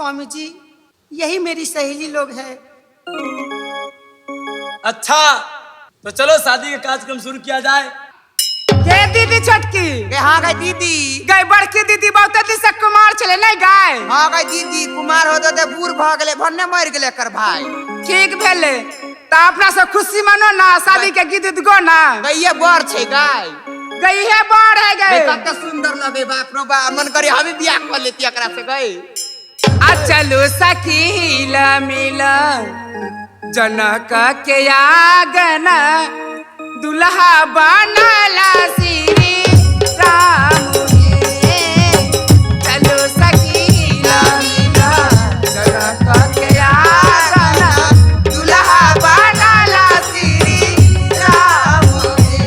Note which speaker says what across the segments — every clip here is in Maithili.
Speaker 1: स्वामी जी, यही मेरी सहेली लोग है।
Speaker 2: अच्छा तो चलो शादी का कार्यक्रम शुरू किया जाए।
Speaker 3: गे दीदी छोटकी।
Speaker 4: गे हाँ गई दीदी।
Speaker 3: गई बड़की दीदी बहुत दिन से कुमार छले नहीं गाय।
Speaker 4: हाँ गई दीदी, कुमार हो तो बूढ़ भ गेले, भन्ने मर गेले कर भाई।
Speaker 3: ठीक भेले त अपना सब खुशी मनो ना, शादी के गीत उत गो ना।
Speaker 4: गई ये बड़ छे गाय।
Speaker 3: गई है बड़ है गई।
Speaker 4: कते सुंदर लगे बाप रो बा, मन करे हमें बियाह कर लेती एकरा से गई।
Speaker 3: आ चलो सखी ला मिला जनक के आगन, दुल्हा बनला श्री राम हे। चलो सखी ला मिला जनक के आगन, दुल्हा बनला श्री राम हे।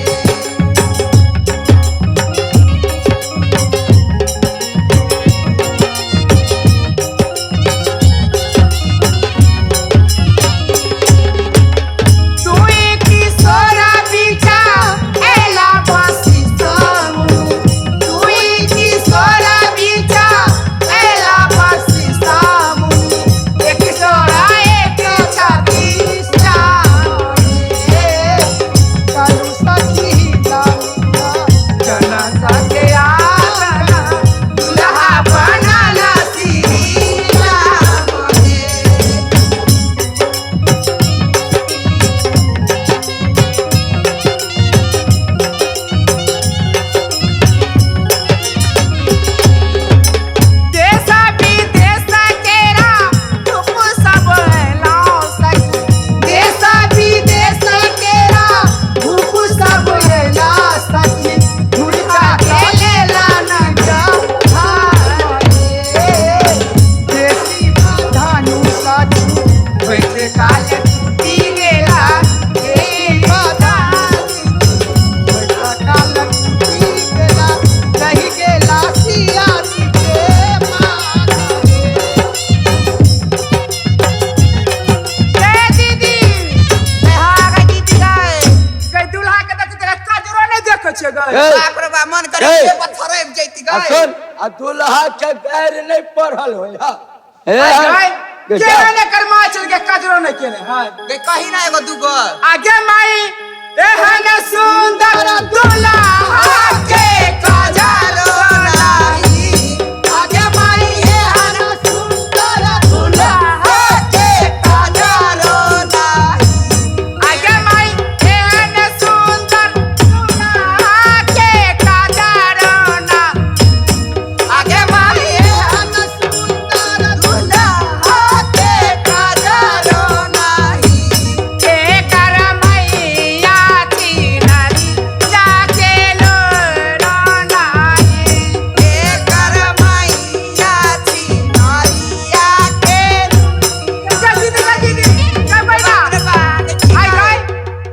Speaker 5: दुल्हा के पैर नहीं पढ़ल होय।
Speaker 3: केने कर्मा चल के कजरो नहीं केने। हां
Speaker 4: कहीं ना एगो दुगो
Speaker 3: आगे माई एहन सुंदर दुल्हा के कजरो नाही। आगे माई एहन सुंदर दुल्हा के कजरो नाही। आगे माई एहन सुंदर दुल्हा के कजरो ना।
Speaker 4: आगे माई एहन सुंदर दुल्हा के कजरो नाही।
Speaker 3: के कर मैया चिनरी जाके लो नाही।
Speaker 4: के कर मैया चिनरिया के
Speaker 3: चल दीदी चल दीदी चल बैठा। आई गई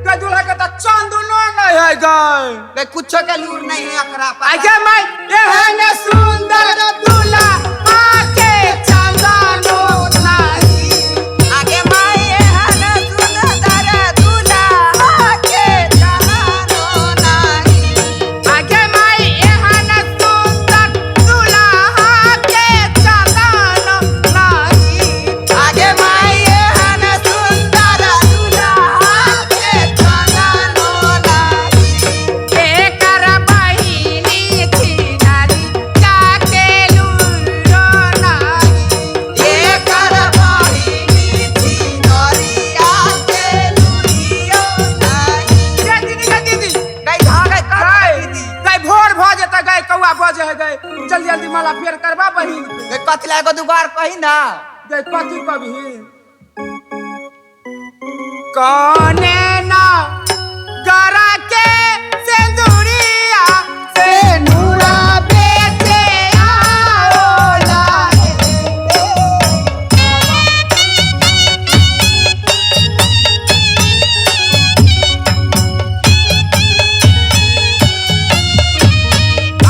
Speaker 3: गई दुल्हा के त चांदनो नहीं है गई।
Speaker 4: गई कुछो के लूर नहीं है एकरा पर।
Speaker 3: आगे माई एहन सुंदर दुल्हा के चांदनो नाही।
Speaker 4: आगे माई एहन सुंदर दुल्हा के चांदनो नाही।
Speaker 3: आगे माई एहन सुंदर दुल्हा के चांदनो नाही।
Speaker 4: आगे माई एहन सुंदर दुल्हा के चांदनो नाही।
Speaker 3: एकर बहिनी छिनारी जाके लूरो नाही।
Speaker 4: एकर बहिनी छिनरिया के लूरियो नाही।
Speaker 3: गे दीदी गे दीदी
Speaker 4: गई धा गई कर दीदी।
Speaker 3: गई भोर भ जेतै गई कौआ बजे है गई। जल्दी जल्दी माला फेर करबा बहिन के।
Speaker 4: गई कथी ला एगो दुगार कही ना।
Speaker 3: गई कथी कभी कौने ना गरा के सिंदूरिया से नूरा बेचे आओला हे।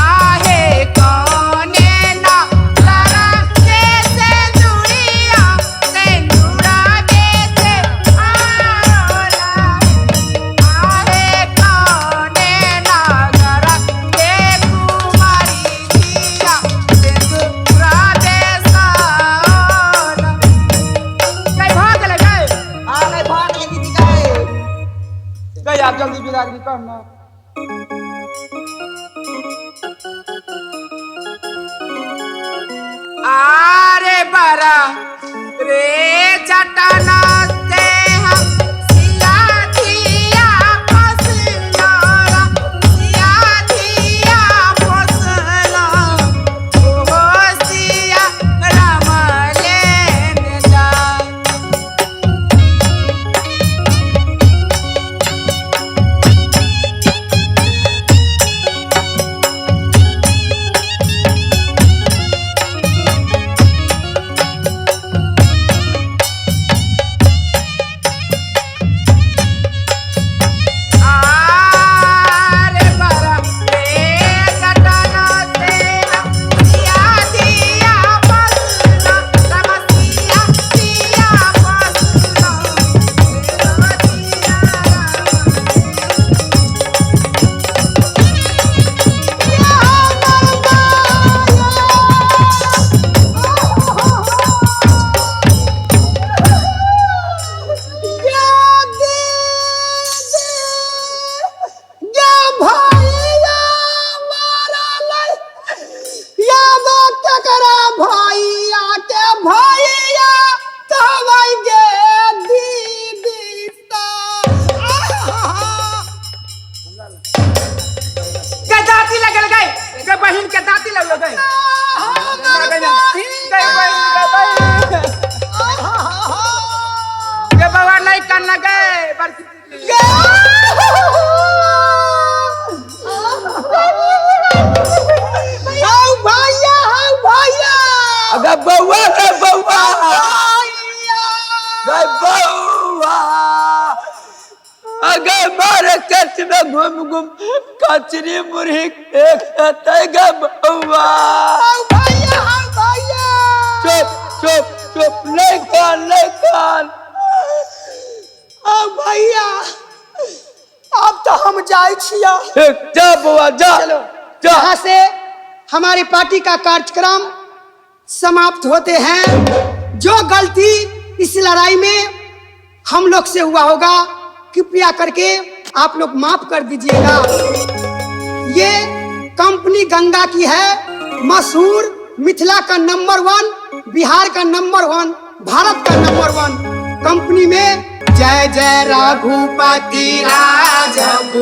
Speaker 3: आहे कौने ना गरा के सिंदूरिया से नूरा बेचे आओला हे। गई आप जल्दी बिदागरी कर ना। आरे बरा रे चटना से हम सिया दिया फसला, सिया दिया फसला, ओ सिया राम लेने जा। आरे बरा रे चटना से हम सिया दिया फसला, राम सिया दिया फसला, दिया राम। के दाती लगल गए, के बहिन के दाती लगल गए, गए बहिन, गए बहिन के बाबा नहीं करना गए बरसी।
Speaker 1: हाउ भैया, हाउ भैया।
Speaker 5: अगर बउआ रे बउआ, गए बउआ, अगर मारे कच में घूम घूम कचरी मुरही एक गे बउआ।
Speaker 1: हाउ भैया, हाउ भैया।
Speaker 5: चुप चुप चुप, नहीं खान नहीं खान।
Speaker 1: हाउ भैया, अब तो हम जाए छिया।
Speaker 5: ठीक, जा बउआ जा।
Speaker 1: चलो
Speaker 5: जा।
Speaker 1: यहाँ से हमारी पार्टी का कार्यक्रम समाप्त होते हैं। जो गलती इस लड़ाई में हम लोग से हुआ होगा कृपया करके आप लोग माफ कर दीजिएगा। ये कंपनी गंगा की है, मशहूर, मिथिला का नंबर 1, बिहार का नंबर 1, भारत का नंबर 1 कंपनी में। जय जय रघुपति राघव।